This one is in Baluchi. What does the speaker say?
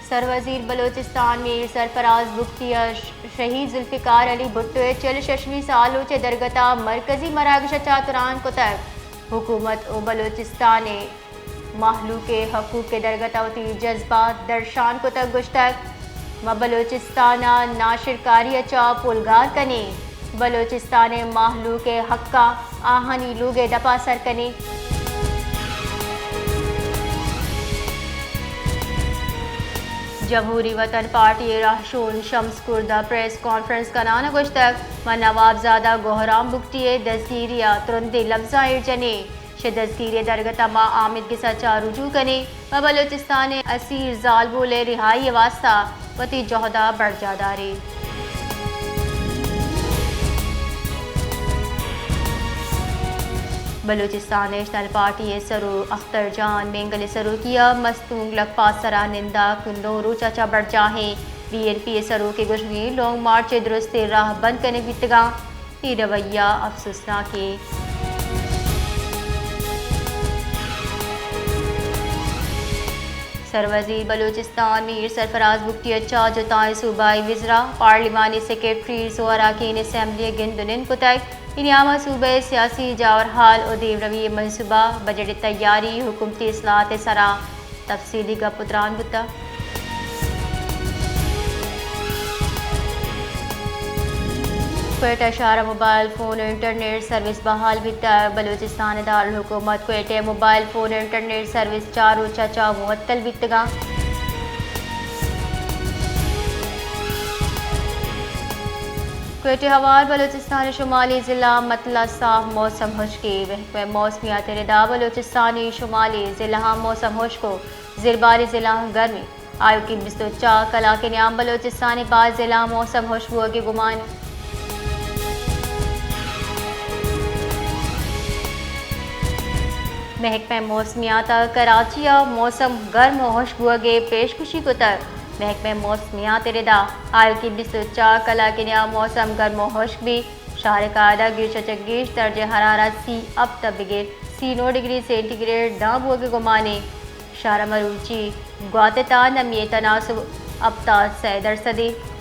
سروزیر بلوچستان میر سرفراز بگٹی ءَ ش-، شہید ذوالفقار علی بھٹو ءِ چل ششمی سالوچ ءِ درگت ءَ مرکزی مراگش ءَ چہ تران کتگ۔ حکومت ءُ بلوچستان ءِ مہلوک ءِ حقوق ءِ درگت ءَ وتی جذبات درشان کتگ، گوشتگ، ما بلوچستان ءَ ناشرکاری ءَ چہ پولگار کنیں، بلوچستان ءِ مہلوک ءِ حقاں آہانی لوگ ءِ دپ ءَ سر کنیں۔ جمہوری وطن پارٹی ءِ راہشون شمس کرد ءَ پریس کانفرنس کنان ءَ گوشتگ، ما نوابزادہ گوہرام بگٹی ءِ دزگیری ءَ ترندیں لبزاں ایر جنیں۔ شہ دزگیری ءِ درگت ءَ ما آمید گس ءَ چہ رجوع کنیں ءُ بلوچستان ءِ اسیر زالبول ءِ رہائی ءِ واستہ وتی جہد ءَ برجاہ داریں۔ بلوچستان نیشنل پارٹی ءِ سروک اختر جان مینگل ءِ سروکی ءَ مستونگ لکپاس ءِ سرا ننداک نو روچ ءَ چہ برجاہیں بی این پی ءِ سروک ءِ گوشگ ایں لانگ مارچ ءِ درستیں راہ بند کنگ بیتگاں۔ اے رویہ افسوسناکیں۔ سروزیر بلوچستان میر سرفراز بگٹی ءَ چہ جتائیں صوبائی وزراء، پارلیمانی سیکرٹریز ءُ اراکین اسمبلی ءَ گند ءُ نند کتگ۔ اے نیام ءَ صوبہ ءِ سیاسی جاورحال ءُ دیمروی ءِ منصوبہ، بجٹ ءِ تیاری، حکومتی اصلاحات ءِ سرا تفصیلی گپ ءُ تران بوتگ۔ کوئٹہ شہر ءَ موبائل فون ءُ انٹرنیٹ سروس بحال بیتگ۔ بلوچستان ءِ دارالحکومت کوئٹہ ءَ موبائل فون ءُ انٹرنیٹ سروس چار روچ ءَ چہ معطل بیتگاں۔ کوئٹہ ہوار بلوچستان ءِ شمالی ضلع متل ءَ صاف موسم، ہشکی۔ محکمہ موسمیات ءِ ردا بلوچستان ءِ شمالی ضلعاں موسم ہشک ءُ زرباری ضلعاں گرمی۔ آیوکیں بیست ءُ چار کلاک ءِ نیام بلوچستان ءِ باز ضلعاں موسم ہشک بوگ ءِ گمان۔ محکمہ موسمیات ءَ کراچی ءَ موسم گرم ءُ ہشک بوگ ءِ پیشگوشی کتگ۔ محکمہ موسمیات ءِ ردا آیوکیں بیست ءُ چار کلاک ءِ نیام موسم گرم ءُ ہشک بیت۔ شہر ءِ کاہدہ گیش ءَ چہ گیش درجہ حرارت سی ہپت ءَ بگر سی نو ڈگری سینٹی گریڈ داں بوگ ءِ گمان اِنت۔ شہر ءَ مروچی گوات ءِ تہا نمی ءِ تناسب ہپتاد سئے درسد اِنت۔